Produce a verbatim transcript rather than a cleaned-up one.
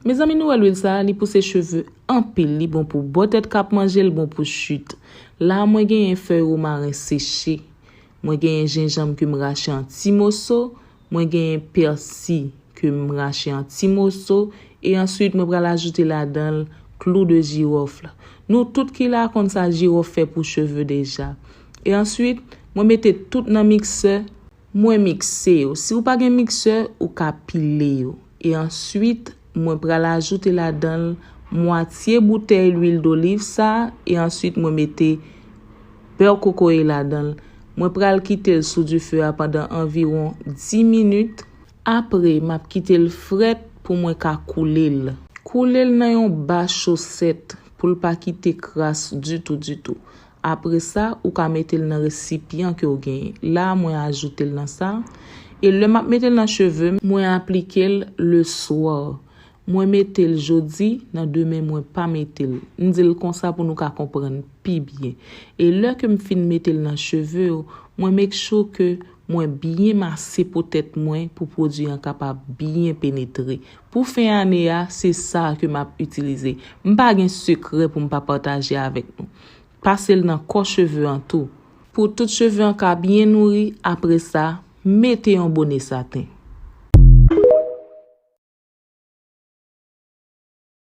Mezanmi, nou wè lwil sa a, li pouse cheve anpil, li bon pou bò tèt k ap manje, l bon pou chit. La a, mwen genyen fèy womaren seche. Mwen genyen jenjanm ke m rache an ti moso. Mwen genyen pèsi ke m rache an ti moso. E answit, mwen pral ajoute ladan l klou de jiwòf la. Nou tout ki la konn sa jiwòf fè pou cheve deja. E answit, mwen mete tout nan miksè. Mwen mikse yo. Si w pa gen miksè, ou ka pile yo. E answit, mwen pral ajoute ladan l mwatye boutèy lwil doliv sa a. E answit, mwen mete bè kokoye ladan l. Mwen pral kite l sou dife a pandan anviwon dis minit. Apre, m ap kite l frèt pou mwen ka koule l. Koule l nan yon ba chosèt pou l pa kite kras ditou, ditou. Apre sa, ou ka mete l nan resipyan ke w genyen. La, mwen ajoute l nan sa. E lè m ap mete l nan cheve m, mwen aplike l le swa. Mwen mete l jodi, nan demen mwen pa mete l. M di l konsa pou nou ka konprann pi byen. E lè ke m fin mete l nan cheve w, mwen make sure ke mwen byen mase po tèt mwen pou pwodui an kapab byen penetre. Pou fen ane a, se sa ke m ap itilize. M pa gen sekrè pou m pa pataje avèk nou. Pase l nan kò cheve an tou. Pou tout cheve an ka byen nouri, apre sa, mete yon bone saten.